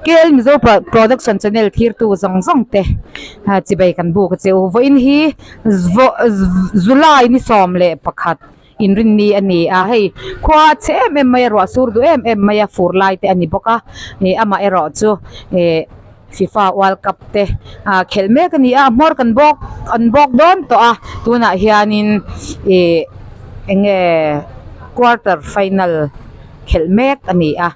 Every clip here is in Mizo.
KL Mizo Production channel thirtu zawng zawng te chibai kan buk a che u. Vawiin hi July ni 11 inrinni a ni a, hei khua a chhe em em mai a, ruah sur duh em em mai a, fur lai te a ni bawk a, ih amaherawh chu ih FIFA World Cup te ah khelh mek a ni a, hmawr kan bawk an bawk dawn tawh a, tunah hianin ih eng nge quarter final khelh mek a ni a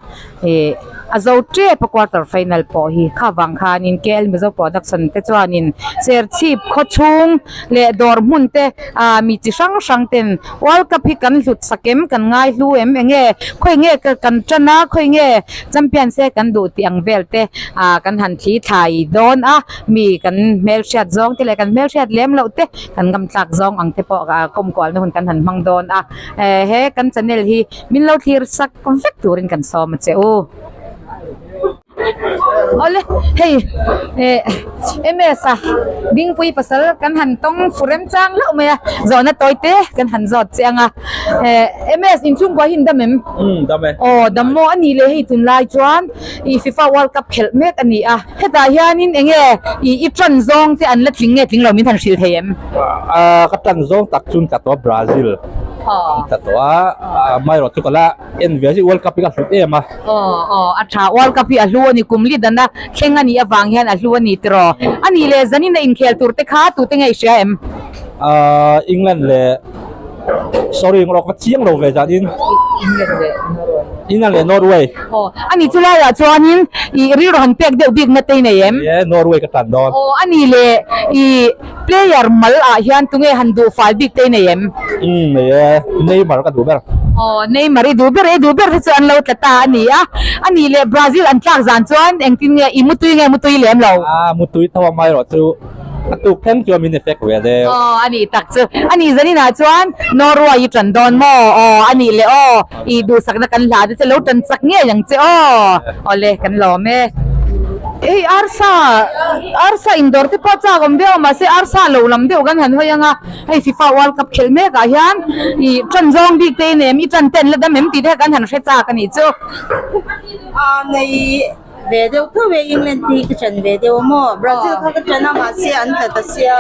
ih a zo tep a quarter final pawh hi kha vang khanin K L Mizo production te chuanin Serchhip khaw chhung leh dawr hmun te ah mi chi hrang hrang ten World Cup hi kan hlut sak em kan ngai hlu em eng nge khawi nge kan tan a khawi nge champion se kan duh tih ang vel te ah kan han thli thlai dawn a mi kan hmelhriat zawng te leh kan hmelhriat lem loh te kan ngam tlak zawng ang te pawh ah kawmkualna hun kan han hmang dawn a eh he kan channel hi Min lo thlir sak vek turin kan sawm a che u. Awle hei eh MS a Dingpui pasal kan han tawng fu rem chang hlauh mai a zawhna tawi te kan han zawt che ang a eh MS inchhungkua hi in dam em? Umm dam e. Aw dam maw a nih leh hei tunlai chuan ih FIFA World Cup khelh mek a ni a hetah hianin eng nge ih i tan zawng te an la tling nge tling lo min han hrilh thei em? Ah ka tan zawng tak chu ka tawp Brazil. An tla tawh a, amaherawh chu ka la en ve a, World Cup hi ka hlut em a. Aw aw a tha, World Cup hi a hlu a ni, kum li dana thleng a nih avang hian a hlu a ni tiraw. A nih leh zanin a inkhel tur te kha tute nge i hria em? Ahh England leh sorry rawk va chiang lo ve zanin. England leh Norway. England leh Norway. Aw a nih chu laiah chuanin i rilru han pek deuh bikna te i nei em? Ni e, Norway ka tan dawn. Aw a nih leh i Player mal ah hian tunge han duh fal bik te i nei em? Umm nei e, Neymar ka duh ber. Aw Neymar i duh ber e, i duh ber te chu an lo tla ta a ni a. A nih leh Brazil an tlak zan chuan engtin nge i mutui nge mutui lem lo? A mutui tho a mai erawh chu a tuk thleng chuan min effect ve deuh. Aw a nih tak chu. A nih zanin ah chuan Norway i tan dawn maw? Aw a nih leh aw i duhsakna kan hla te che lo tan chak ngei ang che aw. Awle kan lawm e. Hei arsa arsa indawr te pawh chak awm viau a mahse arsa lo lam deuh kan han hawi ang a hei FIFA World Cup khelh mek ah hian ih tan zawng bik te in em i tan ten la dam em tih te kha kan han hre chak a nih chu. A nei ve deuh tho e England te hi ka ṭan ve deuh a maw Brazil kha ka ṭan a mahse an tla ta sia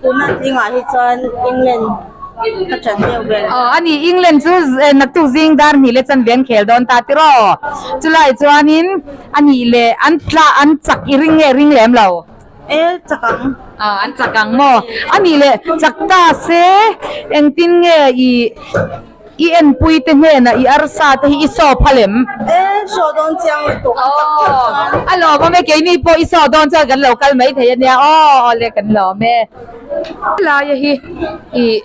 tuna tlingah hi chuan England Ka ṭan deuh ber. Aw a ni, England chu naktuk zing dar hnih leh chanve an khel dawn ta tiraw? Chulai chuanin a nih leh an tla an chak i ring nge ring lem lo? E, chak ang. Aw an chak ang maw? A nih leh chak ta se engtin nge i i enpui te hnenah i arsa te hi i saw phal em? E, saw dawn chiang lutuk an chak phawt chuan. Aw, a lawmawm e, keini pawh i saw dawn chuan kan lo kal mai thei a nia aw, awle kan lawm e. Laia hi ih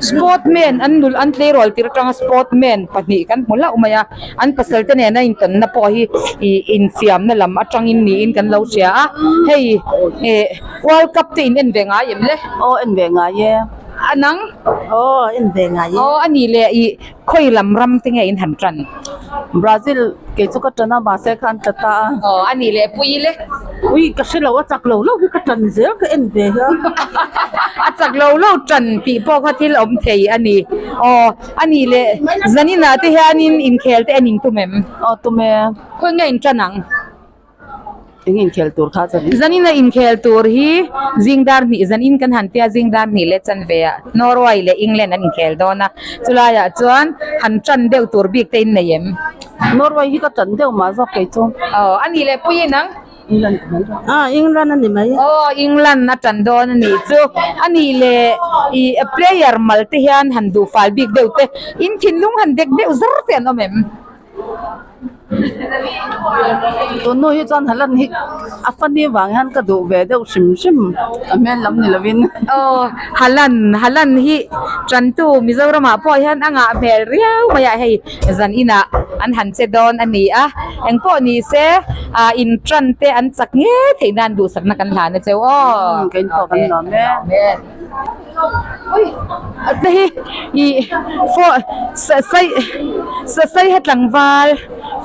sportman an nul an tleirawl tir atanga sportman pahnih kan hmu hlauh mai a an pasal te nena intawnna pawh hi ih infiamna lam atangin niin kan lo hria a hei eh world cup te in en ve ngai em le? Aw en ve ngai e. A nang? Aw en ve ngai e. Aw a nih leh ih Khawi lam ram te nge in han tan? Brazil kei chu ka tan a mahse khan tla ta a. Aw a nih leh pui le. Ui ka hre lo a chak lo lo hi ka tan zel ka en ve hian. A chak lo lo tan tih pawh kha thil awm thei a ni. Aw a nih leh zaninah te hianin inkhel te en in tum em? Aw tum e. Khawi nge in tan ang? Eng inkhel tur kha chuan in. Zanin a inkhel tur hi zing dar hnih zanin kan han tia zing dar hnih leh chanve ah Norway leh England an inkhel dawn a, chulai ah chuan han tan deuh tur bik te in nei em? Norway hi ka tan deuh mah zawk kei chu. Aw a nih leh pui in ang. England ka mai rawh. Ah England a ni mai. Aw England a tan dawn a nih chu. A nih leh ih player mal te hian han duh fal bik deuh te in thinlung han dek deuh zar te an awm em? Tun hnu hi chuan Haaland hi a funny vang hian ka duh ve deuh hrim hrim a hmel lam ni lovin. Aw Haaland Haaland hi tantu Mizoramah pawh hian a ngah hmel riau mai a hei zan inah an han che dawn a ni a engpawh ni se ah in tan te an chak ngei theih nan duhsakna kan hlan a cheu aw. Kein pawh kan lawm e. Te hi ih fo sasai sasai ha tlangval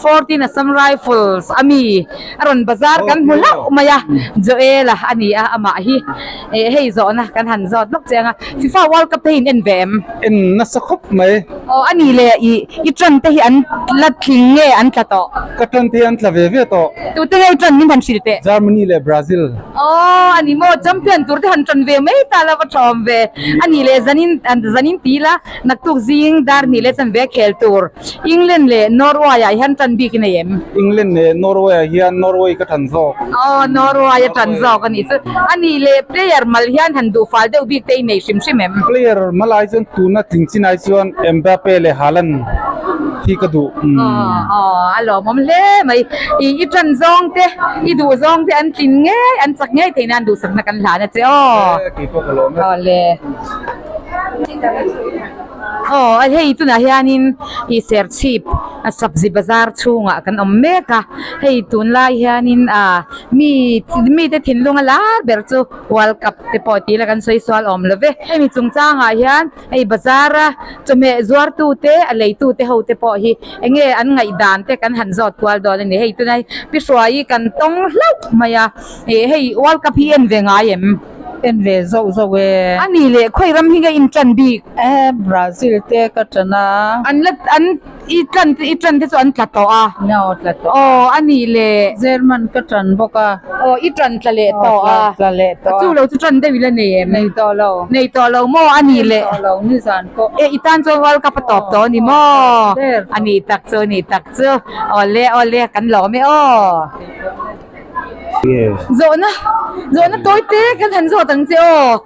14 Assam Rifles a mi a rawn bazar kan hmu hlauh mai a, Joel-a a ni a amah hi eh hei zawhna kan han zawt lawk chiang a, FIFA World Cup te hi in en ve em? En nasa khawp mai. Aw a ni le i i tan te hi an la tling nge an tla tawh? Ka tan te hi an tla ve ve tawh. Tute nge i tan min han hrilh teh? Germany leh Brazil. Aw a ni maw champion tur te han tan ve mai ta la va thawm ve. A ni le zanin zanin ti la naktuk zing dar hnih leh chanve khel tur England leh Norway ah hian tan bik i nei em? England leh Norway ah hian Norway ka tan zawk. Aw Norway a tan zawk a nih chu. A nih leh player mal hian han duh fal deuh bik te i nei hrim hrim em? Player mal ai chuan tuna tling chin ai chuan Mbappe leh Haaland hi ka duh. Aw aw a lawmawm hle mai. I i tan zawng te i duh zawng te an tlin ngei an chak ngei theih nan duhsakna kan hlan a che aw. Keipawh ka lawm e. Aw le. Aw hei tunah hianin ih serchhip a sabzi bazar chhungah kan awm mek a hei tunlai hianin ah mi mite thinlung a lar ber chu world cup te pawh tih ila kan sawi sual awm lo ve hemi chungchangah hian hei bazar a chawhmeh zuar tu te a lei tu te ho te pawh hi eng nge an ngaihdan te kan han zawt kual dawn a ni hei tunai pi hruai kan tawng hlauh mai a ih hei world cup hi en ve ngai em. En ve zauh zauh e. A ni leh khawi ram hi nge in tan bik? E Brazil te ka tan a. An la an i tan i tan te chu an tla tawh a. No tla tawh. Aw a ni leh. German ka tan bawk a. Aw i tan tla leh tawh a. Tla leh tawh a. Chu lo chu tan deuh i la nei em? Nei tawh lo. Nei tawh lo maw a ni leh. Nei tawh lo nizan pawh. E i tan chuan World Cup a tawp tawh a ni maw? A ni tak chu a ni tak chu. Awle awle kan lawm e aw. Zawhna zawhna tawi te kan han zawt ang che aw.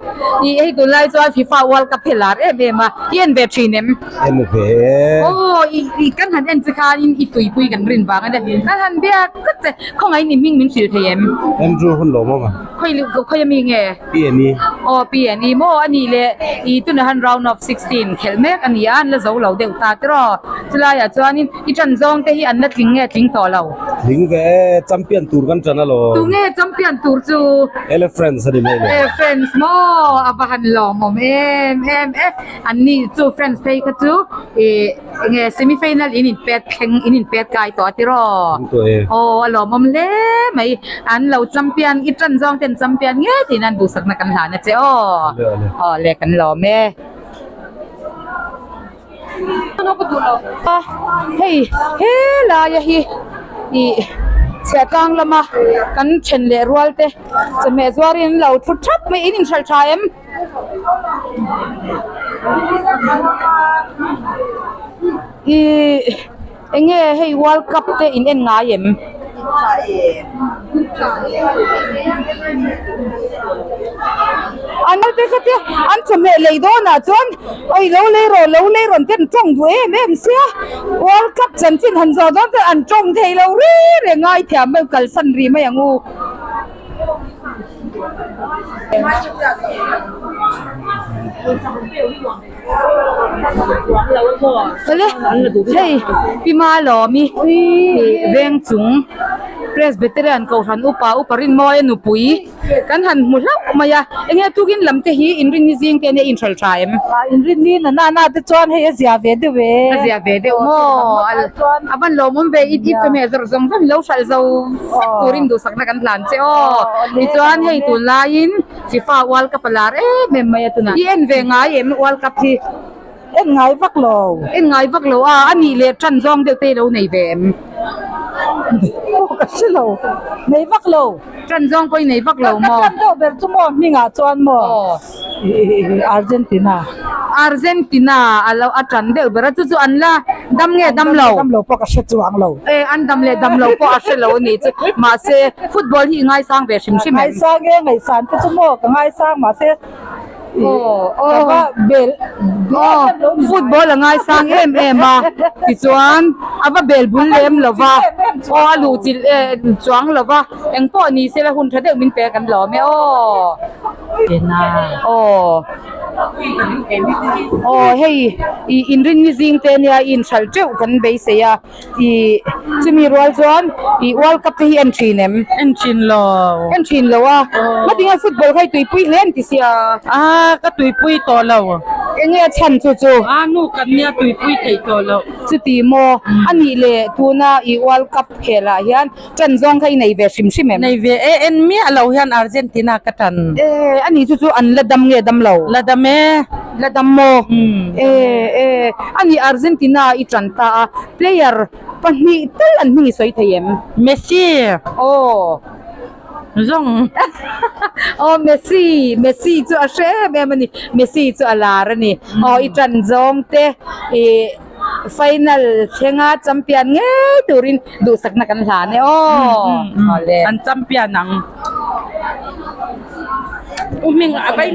Ih hei tunlai chuan FIFA World Cup hi lar em em a, i en ve thin em? En ve e. Aw i i kan han en che khanin i tuipui kan rin vang a nia. Kan han biak zet che, khawngaih ni hming min hrilh thei em? Andrew hun lo mawm a. Khawi khawi ami nge? PNE. Aw PNE maw a nih le i tunah han round of 16 khelh mek a ni a, an la zo lo deuh ta tiraw. Chulaiah chuanin i ṭan zawng te hi an la tling nge tling tawh lo? Tling ve e, champion tur kan ṭan alawm. Tunge champion tur chu? Ele France a ni mai le. E France maw a va han lawmawm em em e. An ni chu France phei kha chu i enge semi final in in pet thleng in in pet kai tawh a tiraw? Tling tawh e. Aw a lawmawm hle mai. An lo champion i ṭan zawng ten champion ngei tiin an duhsakna kan hlan a che aw. Awle awle. Awle kan lawm e. Hei helaia hi ih chhiahtlang lama kan then leh rual te chawhmeh zuarin an lo thu thap mai in inhralh tha em? Ih eng nge hei world cup te in en ngai em? An naute kha te an chawhmeh lei dawnah chuan awi lo lei rawh lo lei rawn te an tawng duh em em sia world cup chanchin han zawh dawn chuan an tawng thei lo reng reng ngaithiam mai kalsan rih mai ang u. Awle hei Pi Malawmi ih veng chung Presbyterian Kohhran upa upa Rinmawia nupui kan han hmu hlauh mai a enge tukin lam te hi inrinni zing te ania inhralh tha em? Inrinni na na na te chuan hei a zia ve deuh e. A zia ve deuh maw a van lawmawm ve i chawhmeh zawrh zawng zawng lo hralh zo vek turin duhsakna kan hlan che aw tichuan hei tunlaiin FIFA World Cup a lar em em mai a tunah. I en ve ngai em World Cup hi? En ngai vak lo. En ngai vak lo a, a nih leh tan zawng deuh te i lo nei ve em? Aw ka hre lo, nei vak lo. Tan zawng pawh i nei vak lo maw? Ka tan deuh ber chu maw hmingah chuan maw Argentina. Argentina a lo a tan deuh ber a, chu chu an la dam nge dam lo? Dam lo pawh ka hre chuang lo. E an dam leh dam lo pawh a hre lo a nih chu, mahse football hi i ngaisang ve hrim hrim em? Ngaisang e, ngaihsan te chu maw ka ngaisang mahse ka va bel Aw football a ngaisang em em a, tichuan a va bel bul lem lo va, aw a luh chilh em chuang lo va, engpawh ni sela hun tha deuh min pe kan lawm e aw. Aw. Aw hei ih inrinni zing te ania i inhralh teuh kan beisei a ih chumi rual chuan ih world cup te hi en thin em? En thin lo. En thin lo a. Ngatinge football kha i tuipui hle an ti sia. A ka tuipui tawh lo. Enge a chhan chu chu? A nu kan nia tuipui theih tawh loh. Chuti maw? A nih leh tuna i World Cup khelah hian ṭan zawng kha i nei ve hrim hrim em? Nei ve e, en miah lo hian Argentina ka ṭan. E, a nih chu chu an la dam nge dam lo? La dam e. La dam maw? E, e, a nih Argentina i ṭan ta a, player pahnih tal an hming i sawi thei em? Messi. Aw. Zawng. Aw Messi, Messi chu a hre em em a ni. Messi chu a lar a ni. Aw i ṭan zawng te i final thlenga champion ngei turin duhsakna kan hlan e aw. Awle. An champion ang. U hming a vai.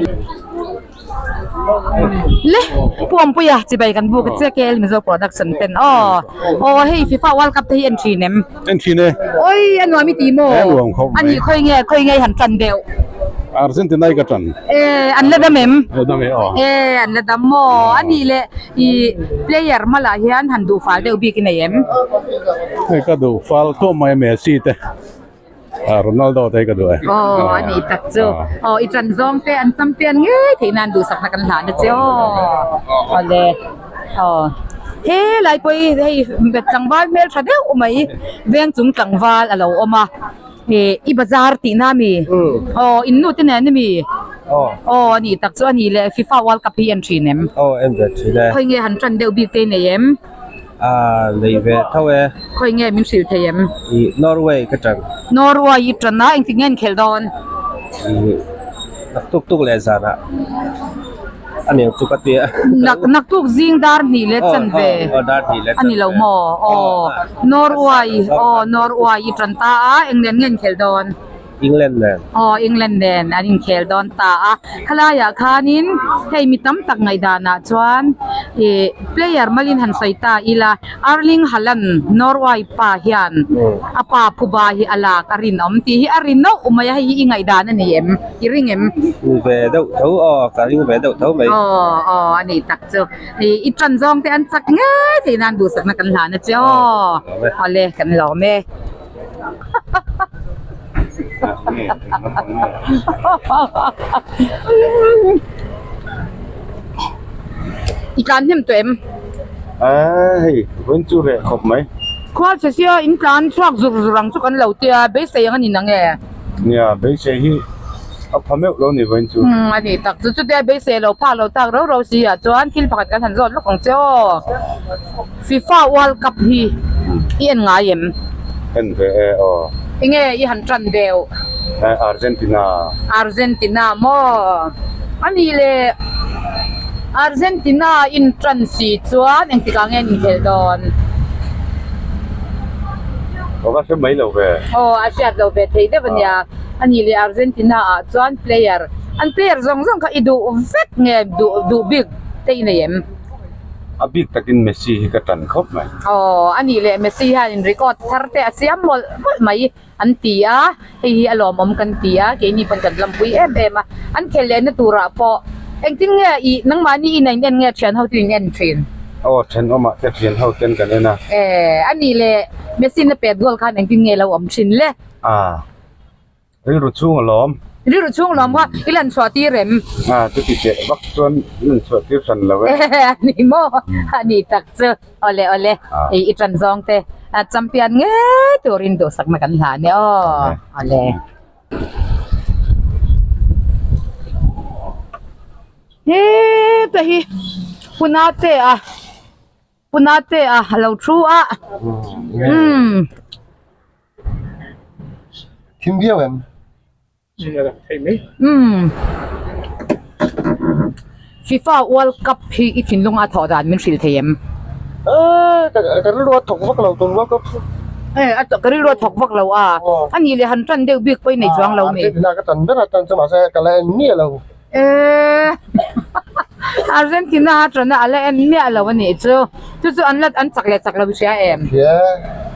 Le Puampuia chibai kan buk che KL Mizo production ten aw aw hei FIFA World Cup te hi en thin em En thin e Oi a nuam i ti maw E nuam khawp mai Ani khawi nge khawi nge han tan deuh Argentina i ka tan E an la dam em La dam e aw E an la dam maw ani le i player hmalah hian han duh fal deuh bik i nei em Hei ka duh fal tawh mai Messi te Ronaldo te hi ka duh e. Aw a nih tak chu. Aw i ṭan zawng te an champion ngei theih nan duhsakna kan hlan a che aw. Awle. Aw. He lai pawh hi hei tlangval hmel ṭha deuh mai veng chung tlangval a lo awm a. Ih i bazar tihna a mi? Aw in nu te nen a mi? Aw a nih tak chu a nih leh FIFA World Cup hi en ṭhin em? Aw en ve ṭhin e. Khawi nge han ṭan deuh bik te i nei em? A nei ve tho e. Khawi nge min hrilh thei em? I Norway ka ṭan. Norway i ṭan a, engtik nge an khelh dawn? I naktuk tuk leh zanah a niang chu ka ti a. Nak naktuk zing dar hnih leh chan ve. Aw dar hnih leh chan ve. A ni lo maw? Aw Norway aw Norway i ṭan ta a, eng nen nge an khelh dawn? England nen. Aw, England nen an inkhel dawn ta a. Khalaiah khanin hei mi tam tak ngaihdanah chuan ih player malin han sawi ta ila, Erling Haaland, Norway pa hian a pa phuba hi a lak a rinawm tih hi a ri nauh mai a, hei hi i ngaihdan a ni em? I ring em? Ring ve deuh tho aw, ka ring ve deuh tho mai. Aw, aw, a nih tak chu. Ih i ṭan zawng te an chak ngei thei nan duhsakna kan hlan a che aw. Awle, kan lawm e. I tlan hnem tawh em? Aa hei vawiin chu reh khawp mai. Khual chhe sia in tlan chhuak zur zur ang chu kan lo tia beisei ang a ni nang e. Nia beisei hi a pha meuh lo ni vawiin chu. Umm a ni tak chu chutia beisei lo phak lo tak rau rau si ah chuan thil pakhat kan han zawt lawk ang che aw. FIFA World Cup hi i en ngai em? En ve e aw. Enge i han tan deuh? Eh Argentina. Argentina maw? Ani le Argentina in tan si chuan engtikah nge an inkhelh dawn? Aw ka hre mai lo ve. Aw a hriat lo ve thei deuh ania. Ani le Argentina ah chuan player an player zawng zawng kha i duh vek nge duh duh bik te i nei em? A bik takin Messi hi ka tan khawp mai. Aw, a nih leh Messi hianin record thar te a siam mawlh mawlh mai an ti a, hei hi a lawmawm kan ti a, keini pawn kan lampui em em a, an khelh lehna turah pawh engtin nge i nangmahni in a in en nge thian ho ten in en thin? Aw, thenawmah te thian ho ten kan en a. E, a nih leh Messi na pet goal khan engtin nge lo awm thin le? A. Rilru chhung a lawm. Rilru chhung lawm kha i lan chhuah tir em? A, chuti teh vak chuan i lan chhuah tir hran lo e. A ni maw? A ni tak chu. Awle awle, i i tan zawng te champion ngei turin duhsakna kan hlan e aw. Awle. Heta hi Punate a. Punate a lo thu a. Umm. Thim viau em? Umm. FIFA World Cup hi i thinlung a thawh dan min hrilh thei em? Eh, ka ka rilru a thawk vak lo tun World Cup chu. Eh, a ka rilru a thawk vak lo a. A nih leh han tan deuh bik pawh i nei chuang lo mi. Argentina ka tan ber a tan chu mahse ka la en miah lo. Eh, Argentina a tana a la en miah lo a nih chu. Chu chu an la an chak leh chak lo i hria em? Hria.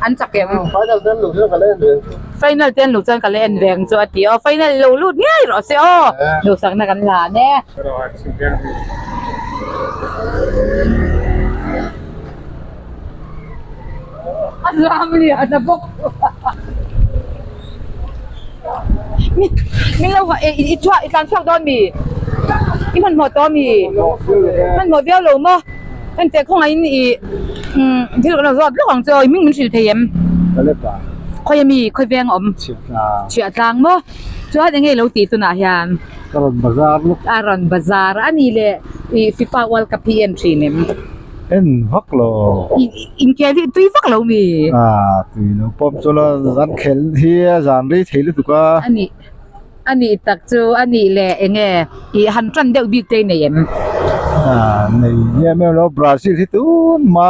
An chak em? Final te an luh chuan ka la en ve ang chu. Final te an luh chuan ka la en ve ang chu a ti aw. Final lo lut ngei rawh se aw. Duhsakna kan hlan e. A lam lian a bawk. Mi min lo i chhuak i tlan chhuak dawn mi? I hmanhmawh tawh ami? Hmanhmawh viau lo maw? Enteh khawngaihin i umm thil kan lo zawt lawk ang che aw i hming min hrilh thei em? Khawi ami khawi veng a awm? Chhiah tlang maw? Chuan enge i lo tih tunah hian? Ka rawn bazar lawk. A rawn bazar a ni le i FIFA World Cup hi en thin em? En vak lo. I inkhel hi tui vak lo mi? A tui lo pawm chu la zan khel hi a zan rei thei lutuk a. A nih a nih tak chu a nih le enge i han tan deuh bik te i nei em? A nei em em lo Brazil hi tun ma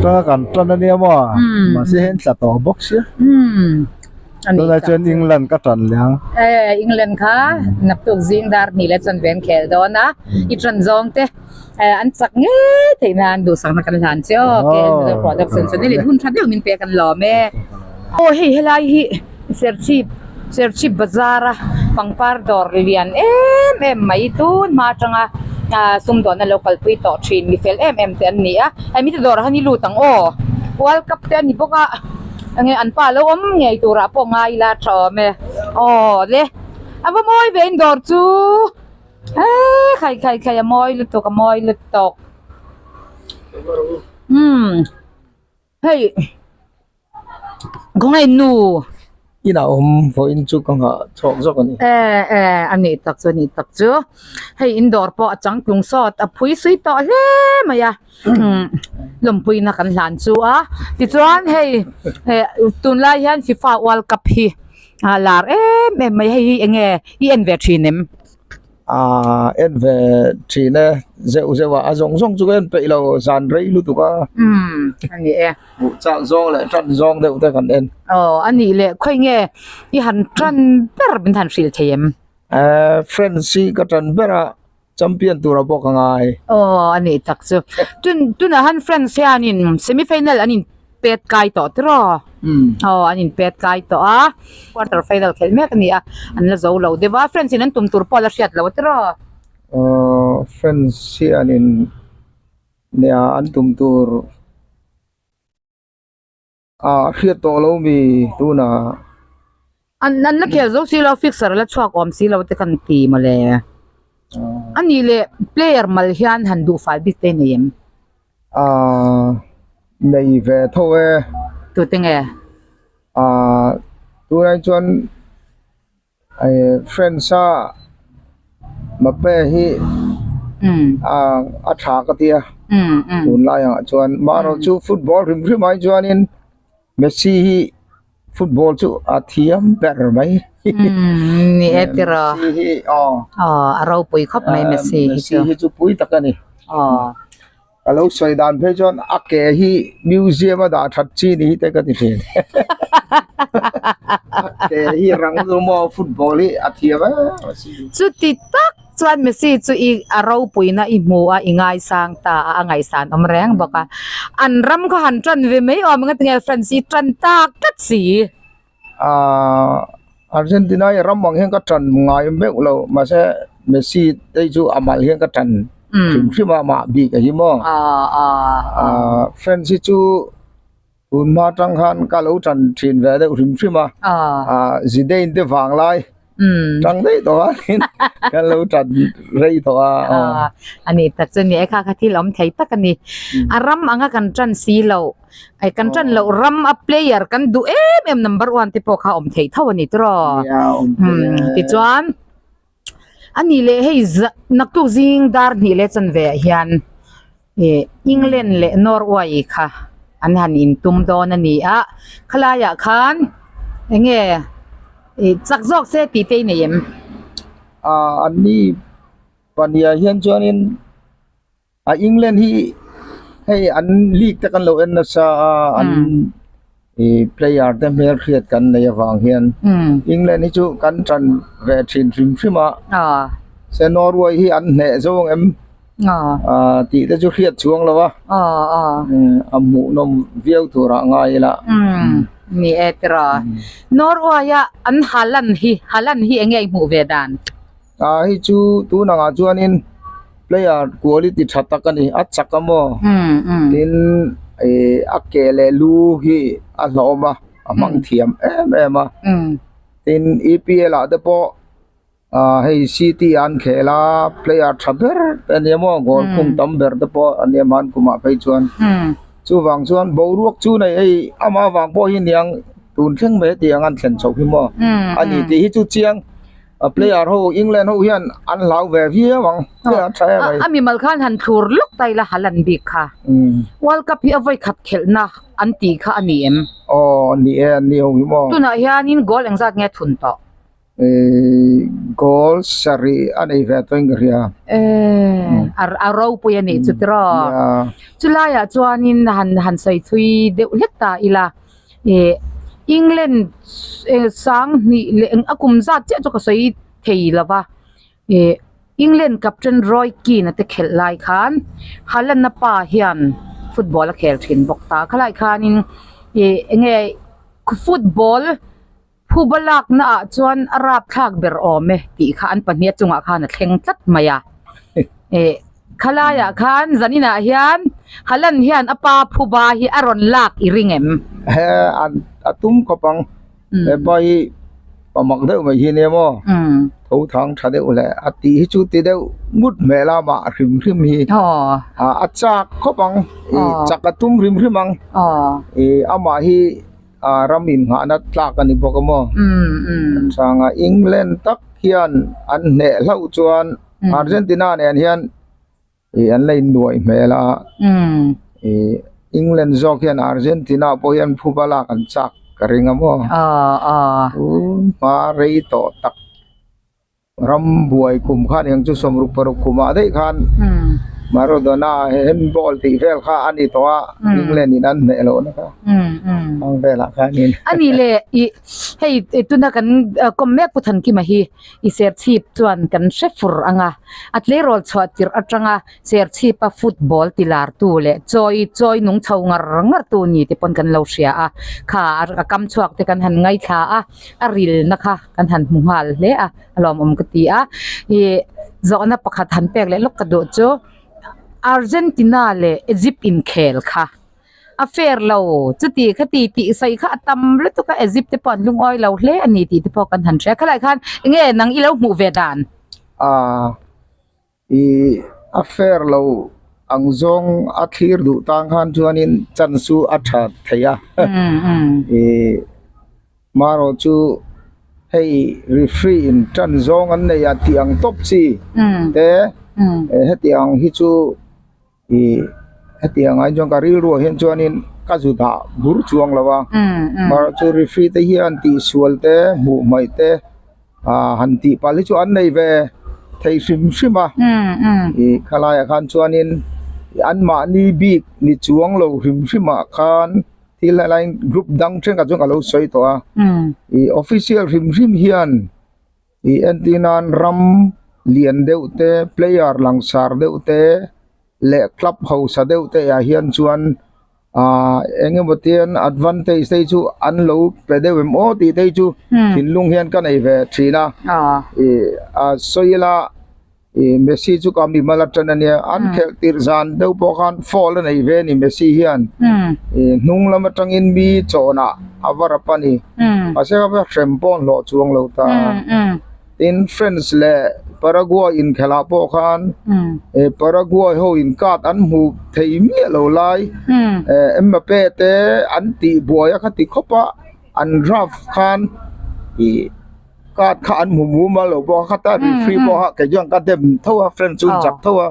tanga kan tan ania maw mahse hei an tla tawh bawk sia. Tunah chuan England ka tan leh ang. Eh, England kha naktuk zing dar hnih leh chuan ven khel dawn a, i tan zawng te eh an chak ngei theih nan duhsakna kan hlan che aw KL Mizo Production chuan hei hun tha deuh min pek an lawm e. Aw hei helai hi Serchhip Serchhip bazar a pangpar dawr lian em em mai tun hma atanga ah sumdawnna lo kalpui tawh thin mi fel em em te an ni a, hei mite dawrah hian i lut ang aw World Cup te a ni bawk a. Enge an pa lo awm ngei turah pawh ngai ila tha awm e. Aw le a va mawi ve in dawr chu eee khai khai khai a mawi lutuk a mawi lutuk umm hei khawngaih nu. Inah awm vawiin chu ka nghah chhuak zawk a ni. E e a nih tak chu a nih tak chu hei in dawr pawh a changtlung sawt a phui sui tawh hle mai a umm lawmpuina kan hlan chu a tichuan hei eh tunlai hian FIFA world cup hi a lar em em mai hei hi eng nge i en ve thin em? Aaa en ve thin e zeuh zeuh a a zawng zawng chu ka en peih lo zan rei lutuk a. Umm a ni e. Hmuh chak zawng leh tan zawng deuh te kan en. Aw a nih leh khawi nge i han tan ber min han hrilh thei em? Eee friends hi ka tan ber a champion tura pawh ka ngai. Aw a nih tak chu. Tun tunah han friends hianin semi final an in pet kai tawh tiraw? Aw an in pet kai tawh a quarter final khelh mek a ni a an la zo lo deuh a friends in an tum tur pawh a la hriat lo tiraw? Aw friends hianin Nia an tum tur ah hriat tawh lo mi tunah. An an la khel zo si lo fixer a la chhuak awm si lo te kan ti mawle. A nih leh player mal hian han duh fal bik te nei em? Ah nei ve tho e. Tute nge? Ah tunah chuan. Friends a Mbappe hi a tha ka ti a tunlai ah chuan mahro chu football hrim hrim ai chuanin Messi hi football chu a thiam ber mai ni e tiraw Messi hi aw a ropui khawp mai Messi hi chu Messi hi chu pui tak a ni Ka lo sawi dan phei chuan a ke hi museum a dah that chi ni hi te ka ti thin. A ke hi rang chu maw football hi a thiam em a si. Chuti tak chuan Messi chu i a ropuina i hmu a, i ngaisang ta a, a ngaihsan awm reng bawk a. An ram kha han tan ve mai awm ang a tinge France hi tan tak tlat si. Ahh Argentina hi ram ang hian ka tan ngai meuh lo mahse Messi te hi chu a mal hian ka tan hrim hrim a amah bik a hi maw ahh France hi chu tun hma atang khan ka lo tan thin ve deuh hrim hrim a ahh Zidane te vang lai tang daih tawh a ka lo tan rei tawh a a ni tak chu ni e kha kha thil awm thei tak a ni a ram anga kan tan si loh. Ai kan tan loh ram a player kan duh em em number one te pawh kha awm thei tho a ni tiraw. Tichuan a nih leh hei naktuk zing dar hnih leh chanve ah hian ih England leh Norway kha an han intum dawn a ni a, khalai ah khan eng nge ih chak zawk se tih te i nei em? Ah an ni pahnih ah hian chuanin. A England hi hei an league te kan lo en nasa a an ih player te hmel hriat kan nei avang hian England hi chu kan tan ve thin hrim hrim a se Norway hi an hneh zawng em ah tih te chu hriat chuang lo a a hmuh nawm viau tur ah ngai ila. Ni e tiraw Norway a an Haaland hi Haaland hi eng nge i hmuh ve dan? Ah hei chu tun angah chuanin player quality tha tak a ni a chak a maw tin ih a ke leh lu hi a hlawm a a hmang thiam em em a tin E P L ah te pawh. Ah hei city an khel a player tha ber te ania maw goal khung tam ber te pawh ania hman kumah phei chuan chuvang chuan boruak chu nei hei amah avang pawh hi niang tun thleng mai tih ang an thlen chhoh hi maw ani tih hi chu chiang a player ho England ho hian an hlau ve viau ang player tha em mai. A mimal khan han thlur lawk ta ila Haaland bik kha World Cup hi a vawi khat khelhna an tih kha a ni em? Aw ni e an ni ho hi maw. Tunah hianin goal engzat nge thun tawh? Goal sarih a nei ve tawh in ka hria. A ropui a nih chu tiraw. Chulaiah chuanin han han sawi thui deuh hlek ta ila England sang hnih leh a kum zat chiah chu ka sawi thei lo va. England captain Roy Keane a te khelh lai khan Haaland a pa hian football a khel thin bawk ta. Khalai khanin enge football. Phuba lakna ah chuan a rapthlak ber awm e tih kha an pahnih a chungah khan a thleng tlat mai a. Eh khalaiah khan zaninah hian Haaland hian a pa phuba hi a rawn lak i ring em? He a tum khawp ang. He pa hi pa mak deuh mai hi nia maw? Tho thang tha deuh leh a tih hi chu ti deuh ngut hmel a mah hrim hrim hi. A chak khawp ang. Chak a tum hrim hrim ang. Amah hi. Ah ram inngahna tlak a ni bawk a maw? An chhang a, England tak hian an hneh hlauh chuan Argentina nen hian ih an la innuaih hmel a, ih England zawk hian Argentina pawh hian phuba lak an chak ka ring a maw? Tun hma rei tawh tak. Ram buai kum khan eng chu sawmruk paruk kumah daih khan Maradona handball tih vel kha a ni tawh a, England in an hneh loh na kha ang velah khanin. A ni le i hei tuna kan kawm mek Pu Thankima hi i Serchhip chuan kan hre fur ang a, a tleirawl chhuah tirh atanga Serchhipa football ti lartu leh chawi chawi nung chho ngar ngar tu ni te pawn kan lo hria a, kha a kam chhuak te kan han ngaithla a, a rilna kha kan han hmu nghal hle a, a lawmawm ka ti a, ih zawhna pakhat han pek leh lawk ka duh chu Argentina leh Egypt inkhel kha a fair lo chuti khati tih sawi kha a tam lutuk a Egypt te pawh an lungawi lo hle a ni tih te pawh kan han hria khalai khan enge nang i lo hmuh ve dan? Aaa. Ih a fair lo ang zawng a thlir duh tang khan chuanin chance chu a tha thei a ih marawh chu hei referee in tan zawng an nei a tih ang tawp chi te hetiang hi chu. Ih hetiang ah chuan ka rilruah hian chuanin ka zu dah bur chuang lo a mahrawh chu referee te hian tihsual te hmuh hmaih te ah han tih palh hi chu an nei ve thei hrim hrim a ih khalaiah khan chuanin anmahni bik ni chuang lo hrim hrim ah khan thil helai group dang thenkhat chuan ka lo sawi tawh a ih official hrim hrim hian. Ih entir nan ram lian deuh te player langsar deuh te leh club hausa deuh te ah hian chuan ahh eng emaw tian advantage te hi chu an lo pe deuh em aw tih te hi chu thinlung hian ka nei ve thin a ih a sawi ila Ih Messi chu ka mi mal atang ania an khelh tirh zan deuh pawh khan foul a nei ve a ni Messi hian ih hnung lam atangin mi chawnah a va rap a ni mahse kha va hrem pawh an hlawh chuang lo ta tin France leh Paraguay inkhelh ah pawh khan ih Paraguay ho in card an hmu thei miah lo lai eh Mbappe te an tih buai a kha ti khawp a an draft khan ih. Card kha an hmu mumal lo bawk a khata referee pawh kha kei chuan ka dem tho a friend chu chak tho a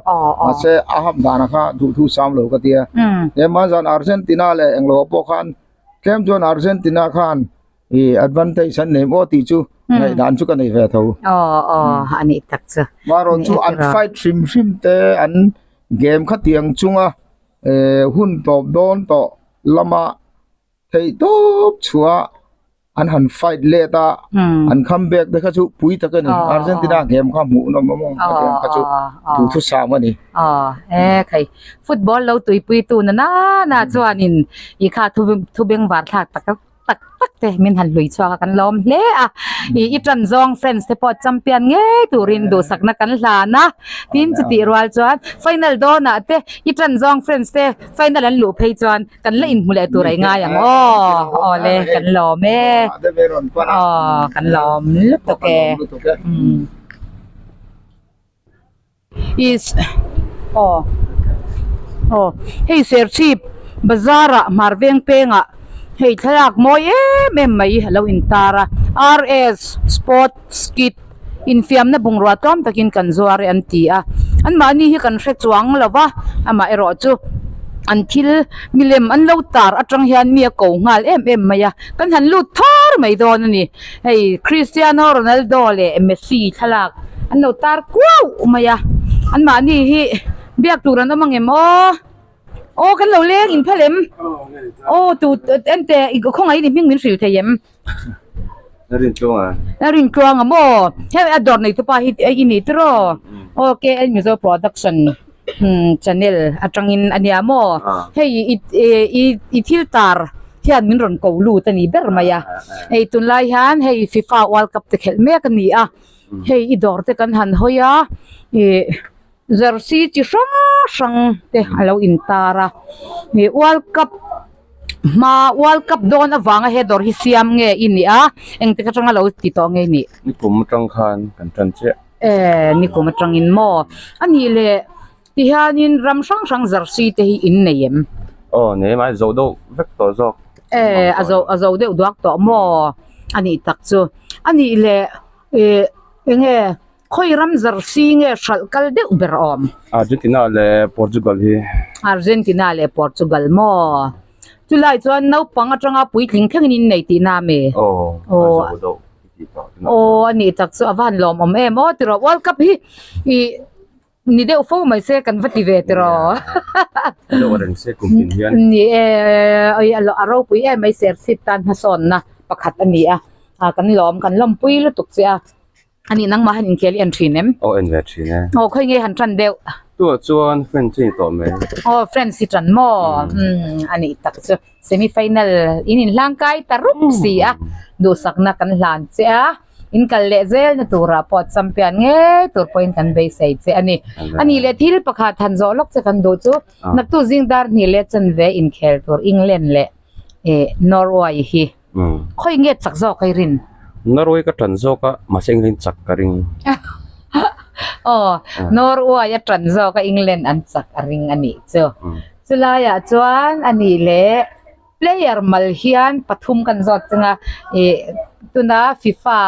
mahse a ham dan kha duh thu sam lo ka tia hema zan Argentina leh englo pawh khan tlem chuan Argentina khan ih advantage an nei maw tih chu ngaihdan chu ka nei ve tho aw aw a nih tak chu marawh chu an fight hrim hrim te an game kha tiang chunga eh hun tawp dawn tawh lama theih tawp chhuah an han fight let a an come back te kha chu pui tak a ni Argentina game kha hmuh nawm awm a game kha chu duhthusam a ni. Aw e khai football lo tuipui tu na na na chuanin i kha thu thu bengvar thlak tak tak tak te min han hlui chhuak a kan lawm hle a i i tan zawng friends te pawh champion ngei turin duhsakna kan hlan a tin chutih rual chuan final dawnah te i tan zawng friends te final an luh phei chuan Kan la inhmu leh tur a i ngai ang aw, aw le kan lawm e, aw kan lawm lutuk e. Is aw aw hei serchhip bazar ah hmar veng peng ah hei thlalak mawi em em mai a lo intar a RS sports kit infiamna bungrua tlawm takin kan zuar e an ti a anmahni hi kan hre chuang lo va amaherawh chu an thil milem an lo tar atang hian mi a ko nghal em em mai a kan han lut thar mai dawn a ni hei Cristiano Ronaldo leh Messi thlalak an lo tar kuau mai a anmahni hi biak tur an awm ang em aw. Aw kan lo leng in phal em? Aw tu ente i khawngaih in i hming min hrilh thei em? Na rin tluang a. Na rin tluang a maw? Hei a dawr nei tupa hi i ni tiraw? Aw KL Mizo Production channel atangin a nia maw? Hei i i i thil tar hian min rawn ko lut a ni ber mai a. Hei tunlai hian hei FIFA World Cup te khelh mek a ni a. Hei i dawr te kan han hawi a ih. Jersey chi hrang hrang te a lo intar a ih world cup hma world cup dawn avanga he dawr hi siam nge i nih a engtik atanga lo ti tawh nge i nih? Nikum atang khan kan tan chiah. E nikum atangin maw? A nih leh tihianin ram hrang hrang jersey te hi in nei em? Aw nei mai zo deuh vek tawh zawk. E a zo a zo deuh duak tawh maw? A nih tak chu. A nih leh ih enge Khawi ram jersey nge hralh kal deuh ber awm? Argentina leh Portugal hi. Argentina leh Portugal maw? Chulai chuan naupang atanga puitling thlengin in nei tihna ami? Aw, a zo deuh tih pah tihna. Aw, a nih tak chu a va han lawmawm em aw tiraw World Cup hi ih ni deuh fo mai se kan va ti ve tiraw. Deuh reng se kum tin hian. Ni e, a ropui em mai serchhip tan hmasawnna pakhat a ni a, kan lawm kan lawmpui lutuk che a. Ani nangmah han inkhel i en thin em? Aw en ve thin e. Aw khawi nge han tan deuh? Tuah chuan French i ni tawh mai. Aw French i tan maw? Umm a nih tak chu. Semi final in inhlang kai ta rup si a, duhsakna kan hlan che a, in kal leh zel na turah pawh champion ngei tur pawhin kan beisei che a ni. A nih leh thil pakhat han zawh lawk che kan duh chu, naktu zing dar hnih leh chanve inkhel tur England leh Norway hi. Khawi nge chak zawk a i rin? Norway ka tan zawk a, mahse England chak ka ring. Aw, Norway a tan zawk a, England an chak a ring a nih chu. Chulaiah chuan a nih leh player mal hian pathum kan zawt chang a, ih tuna FIFA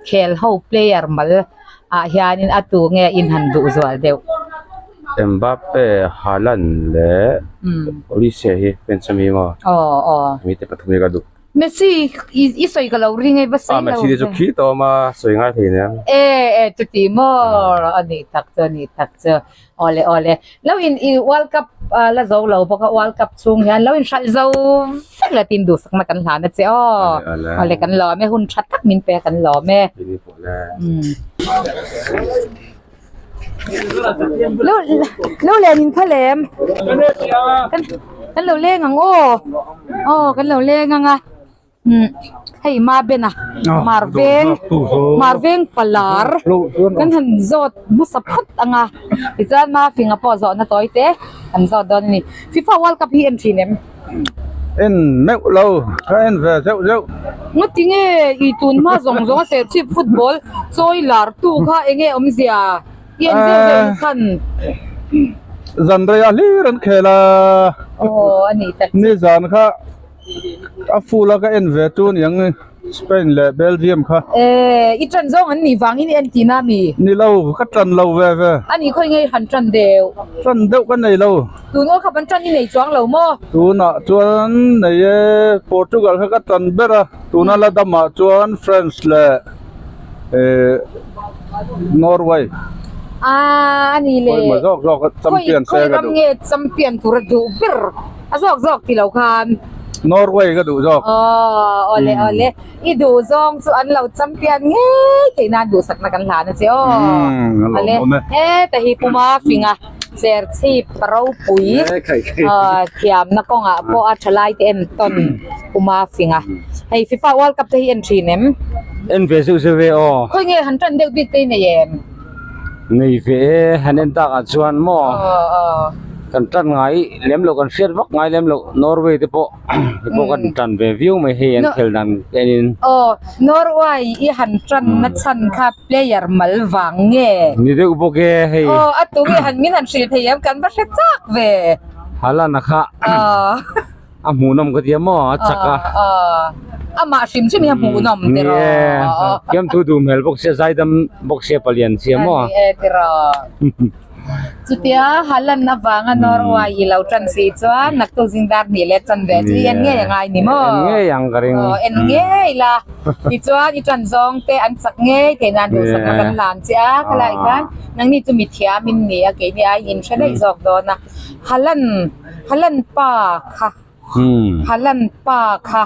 khel ho player mal ah hianin a tu nge in han duh zual deuh? Mbappe, Haaland leh Olise hi fans ami maw? Aw aw. Mi te pathum hi ka duh. Messi i sawi ka lo ring e va sawi lo. Ah Messi te chu khi tawh awm a sawi ngai thei nia. E e chuti maw a nih tak chu a nih tak chu. Awle awle. Lo in i World Cup la zo lo bawk a World Cup chhung hian lo in hralh zo vek la tin duhsakna kan hlan a che aw. Awle kan lawm e hun tha tak min pe a kan lawm e. Lo lo len in phal em kan kan lo leng ang aw aw kan lo leng ang a umm hei ma ben a mar veng mar veng palar kan han zawt hmasa phawt ang a tichuan ma finga pawh zawhna tawi te an zawt dawn a ni FIFA world cup hi en thin em. En meuh lo ka en ve zeuh zeuh. Ngati nge i tun hma zawng zawng a serchhip football chawi lar tu kha enge awmzia i en zeuh zeuh na chhan. Zan rei a hlir an khel a. Aw a nih tak chu. Nizan kha a full a ka en ve chu aniang Spain leh Belgium kha. Eh, i ṭan zawng an nih vangin i en tihna mi? Ni lo, ka ṭan lo ve ve. A nih khawi nge i han ṭan deuh? Ṭan deuh ka nei lo. Tun aw kha van ṭan i nei chuang lo maw? Tunah chuan nei e, Portugal kha ka ṭan ber a, tuna la damah chuan France leh eh Norway. Ah, a nih le. Khawi zawk zawk a champion se ka duh. Khawi ram nge champion tur a duh ber? A zawk zawk ti lo khan. Norway ka duh zawk. Aw, awle awle. I duh zawng chu an lo champion ngei theih nan duhsakna kan hlan a che aw. Awle. Heta hi puma finga Serchhip ropui thiamna kawngah pawh a thalai te en tawn puma finga. Hei FIFA World Cup te hi en thin em? En ve zeuh zeuh ve aw. Khawi nge han tan deuh bik te i nei em? Nei ve e, han en takah chuan maw? Aw aw. Kan tan ngai lem loh kan hriat vak ngai lem loh Norway te pawh te pawh kan tan ve viau mai hei an khel dan te enin. Aw Norway i han tan na chhan kha player mal vang nge? Ni deuh bawk e hei. Aw a tu nge han min han hrilh thei em kan va hre chak ve. Haaland a kha. A hmuhnawm ka tia maw a chak a. Amah hrim hrim hi a hmuhnawm tiraw. Ni e, fiamthu duh hmel bawk sia zaidam bawk sia palian sia maw. Ni e tiraw. Chutia Haaland avanga Norway i lo tan si chuan naktuk zingdar hnih leh chan ve chu i en ngei angai ni maw. En ngei ang ka ring. Aw en ngei la. Tichuan i tan zawng te an chak ngei theih nan duhsakna kan hlan che a khalai khan nangni chu mithiam in ni a keini aiin in hre daih zawk dawn a. Haaland Haaland pa kha Haaland pa kha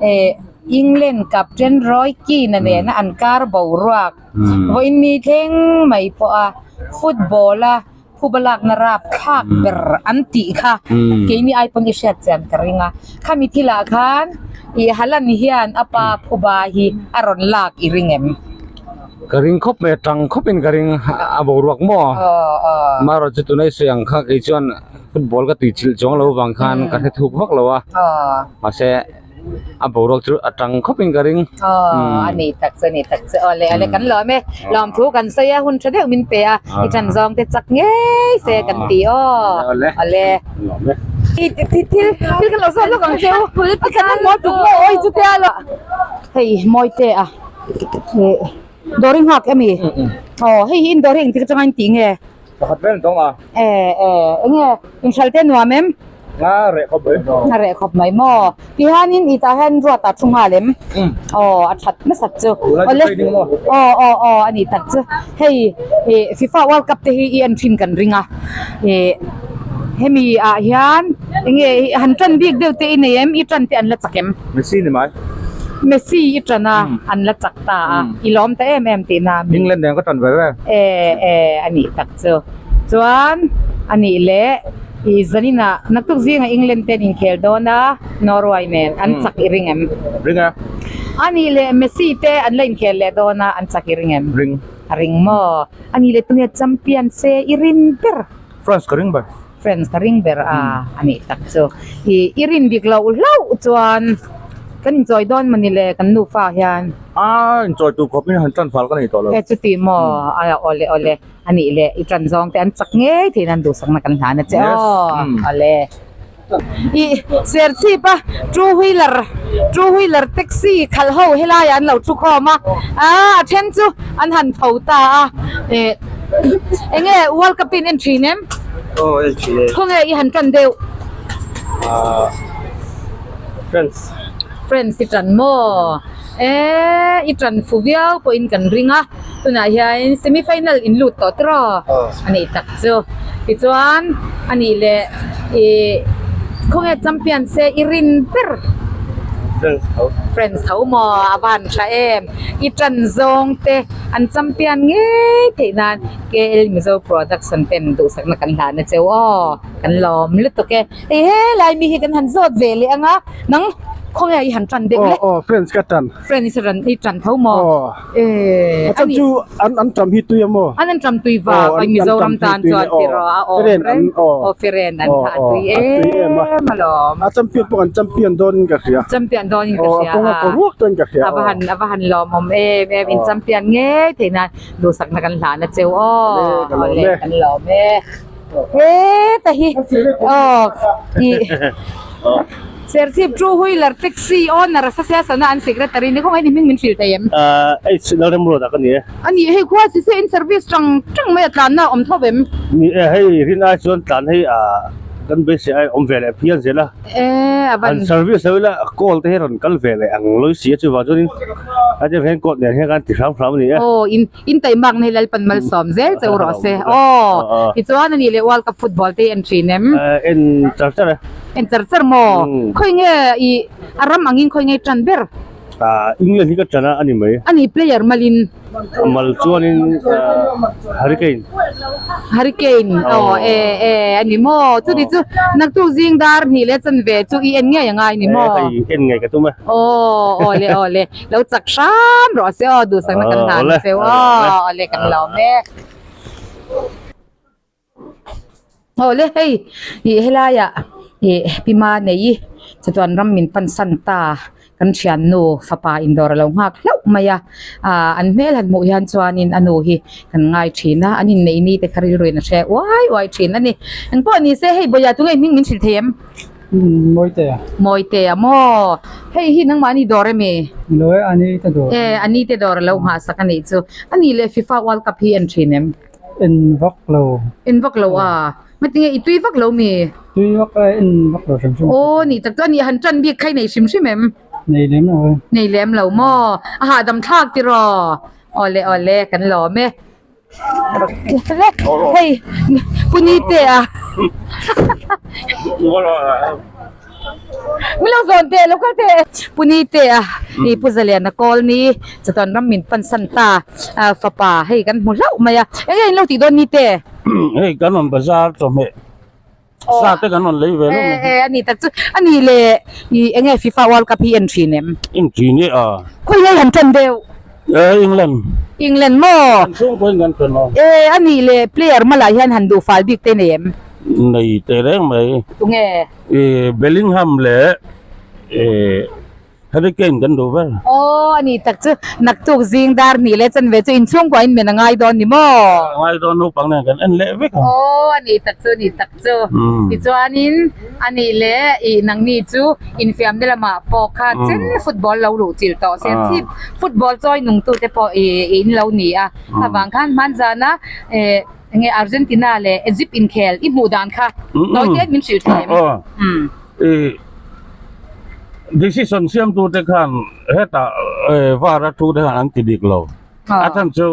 eh England captain Roy Keane a nena an kar boruak vawiin ni thleng mai pawh a football a phuba lakna rap thlak ber an tih kha keini ai pawn i hriat chian ka ring a khami thilah khan ih Haaland hian a pa phuba hi a rawn lak i ring em? Ka ring khawp mai a tang khawp in ka ring a boruak maw amaherawh chu tunah i sawi ang kha kei chuan football ka tui chilh chuang lo vang khan ka hre thuk vak lo a mahse a boruak chu a tang khawp in ka ring. Aw a ni tak chu a ni tak chu awle awle kan lawm e lawmthu kan sawi a hun tha deuh min pe a i tan zawng te chak ngei se kan ti aw awle. Thil thil kan lo zawt lawk ang cheu a khat a mawi tuk maw awi chutia lo hei mawi te a. Dawr i nghak emi? Aw hei hi in dawr hi engtik atanga in tih nge? Pakhat vel an tawng a. E e enge inhral te nuam em? A reh khawp mai. A reh khawp mai maw? Tihianin i tah hian ruat ah thu nghal em? Aw a that nasat chu. Tunlai chu training maw? Aw aw aw a nih tak chu. Hei ih FIFA World Cup te hi i en thin kan ring a. Ih hemi ah hian enge han tan bik deuh te i nei em? I tan te an la chak em? Messi ni mai. Messi i tan a, an la chak ta a, i lawm ta em em tihna a mi. England nen ka tan ve ve. E e a nih tak chu. Chuan a nih leh i zaninah naktuk zingah England te an inkhel dawn a, Norway nen an chak i ring em? Ring e. A nih leh Messi te an la inkhel leh dawn a, an chak i ring em? Ring. A ring maw? A nih leh tunge champion se i rin ber? France ka ring ber. Friends ka ring ber a a nih tak chu. I i rin dik loh hlauh chuan kan inchawi dawn mawni le kan nufa hian. A inchawi tur khawp in han tan fal ka nei tawh lo. E chuti maw a awle awle a nih leh i tan zawng te an chak ngei theih nan duhsakna kan hlan a che aw awle. I Serchhip a two wheeler two wheeler taxi khalh ho helai ah an lo thu khawm a a a then chu an han tho ta a eh enge world cup in en thin em? Aw en thin e. Khawnge i han tan deuh? Ahh friends. Friends i tan maw? Eh i tan fu viau pawhin kan ring a tunah hian semi final in lut tawh tiraw? A nih tak chu. Tichuan a nih leh ih khawnge champion se i rin ber? Friends tho. Friends tho maw? A van tha em? I tan zawng te an champion ngei theih nan KL Mizo Production ten duhsakna kan hlan a cheu aw kan lawm lutuk e. Hei helai mi hi kan han zawt ve leh ang a nang khawnge i han tan deuh le? Aw aw friends ka tan. Friends i rawn i tan tho maw? Aw. Eh A chhan chu an an tam hi tui a maw? An an tam tui vang a Mizoram tan chuan tiraw a awm reng. Aw Firen an kha a tui em alawm. A champion pawh an champion dawn in ka hria. Champion dawn in ka hria. Aw a kawng a kaw ruak dawn in ka hria. A va han a va han lawmawm em em in champion ngei theih nan duhsakna kan hlan a cheu aw. Awle kan lawm e. Heta hi aw ih Serchhip two wheeler taxi owner association a an secretary ni kawng hi ni hming min hrilh thei em? H Lalremruat ah ka ni e. A ni hei khua si se in service tang tang mai a tlanna a awm tho em? Ni e hei rin ai chuan tlan hei kan beisei ai awm ve leh phian zel a. E a van. An service lo ila call te hi rawn kal ve leh ang lawisi a chuvang chuanin a tia hian court nen hian kan ti hram hram a ni e. Aw in in taihmak na hi Lalpan malsawm zel cheu rawh se aw tichuan a nih leh World Cup football te hi en thin em? En char char e. En char char maw? Khawi nge i a ram angin khawi nge i tan ber? England hi ka tan a a ni mai. A ni player malin. A mal chuanin Harry Kane. Harry Kane aw e e a ni maw? Chuti chu naktuk zing dar hnih leh chanve chu i en ngei angai ni maw? E hei en ngei ka tum e. Aw awle awle lo chak hram rawh se aw duhsakna kan hlan cheu aw awle kan lawm e. Awle hei ih helaiah ih pi Manei chatuan ram min pansan ta kan thiannu fapa indawr a lo nghak hlauh mai a ah an hmel han hmuh hian chuanin a nu hi kan ngai thin a an inneih ni te kha rilru in a hre uai uai thin a ni engpawh ni se hei bawihah tunge hming min hrilh thei em? Mawitea. Mawitea maw hei hi nangmah ni dawr emi? Lo e ani te dawr. E ani te dawr a lo nghah sak a nih chu a nih leh FIFA World Cup hi en thin em? En vak lo. En vak lo a? Ngatinge i tui vak lo mi? Tui vak a en vak lo hrim hrim. Aw ni tak chuan i han tan bik kha i nei hrim hrim em? Nei lem lo e. Nei lem lo maw? A hahdam thlak tiraw? Awle awle kan lawm e. Hei Punite a. Min lo zawn teh lo kal teh. Pu Nite a i Pu Zaliana kawl ni chatuan ram min pan san ta fapa hei kan hmu hlauh mai a eng nge in lo tih dawn Nite? Hei kan rawn bazar chawhmeh sa te kan rawn lei ve hlauh mai. E a ni tak chu a ni le i eng nge FIFA World Cup hi en thin em? En thin e a. Khawi nge han tan deuh? E England. England maw? Kan chhungkaw in kan ṭhen a. E a ni le player malai hian han duh fal bik te nei em? Nei teh reng mai. Tunge? I Bellingham leh i Harry Kane kan duh ber. Aw a ni tak chu naktuk zing dar hnih leh chanve chu inchhungkua in men a ngai dawn ni maw? A ngai dawn naupang nen kan en leh vek ang. Aw a ni tak chu a ni tak chu. Tichuanin a nih leh i nangni chu infiamna lamah pawh kha chen football lo luh chilh tawh se chip football chawi nungtute pawh i in lo ni a avang khan hmanzana eh Enge Argentina leh Egypt inkhel i hmuh dan kha nawi te min hrilh thei em? Aw, i decision siamtu te khan hetah VAR a thu te khan an ti dik lo. A chhan chu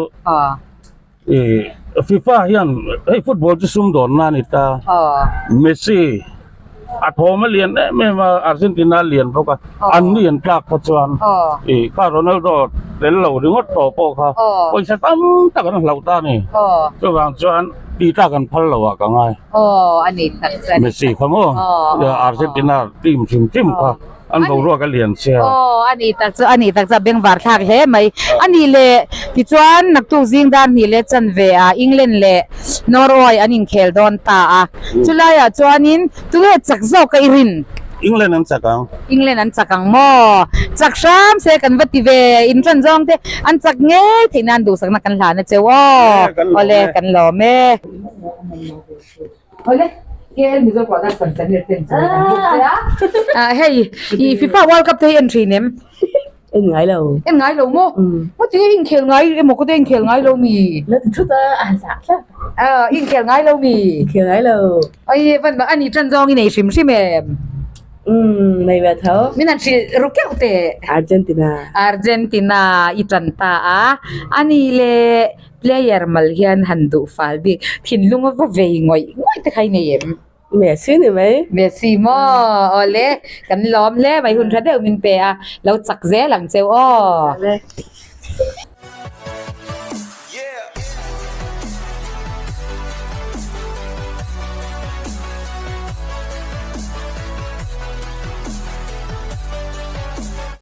i FIFA hian hei football chu sumdawnna a ni ta. Messi a thawm a lian em em a, Argentina a lian bawk a, an ni an tlak kha chuan i kha Ronaldo tel lo ringawt tawh pawh kha pawisa tam tak an hlauh ta a ni. Chuvang chuan tih tlak an phal lo ah ka ngai. Messi kha maw Argentina team hrim hrim kha an boruak a lian sia. Aw a ni tak chu a ni tak chu a bengvar thlak hle mai. A nih leh tichuan naktuk zing dar hnih leh chanve ah England leh Norway an inkhel dawn ta a. Chulaiah chuanin tunge chak zawk a i rin? England an chak ang. England an chak ang maw? Chak hram se kan va ti ve. In ṭan zawng te an chak ngei theih nan duhsakna kan hlan a cheu aw. Awle kan lawm e. Awle KL Mizo Brothers kan channel ten chu kan buk che a. Ah hei i FIFA World Cup te hi en thin em? En ngai lo. En ngai lo maw? Maw tinge inkhel ngai emaw ka te inkhel ngai lo mi? La ti thut a, a han zah tlat. Ah inkhel ngai lo mi? Inkhel ngai lo. Ai van a ni tan zawng i nei hrim hrim em? Umm nei ve tho. Min han hrilh ru keuh teh. Argentina. Argentina i tan ta a, a ni le Player mal hian han duh fal bik thinlung a va vei ngawih ngawih te kha i nei em? Messi ni mai. Messi maw? Awle, kan lawm hle mai hun tha deuh min pe a, lo chak zel ang cheu aw.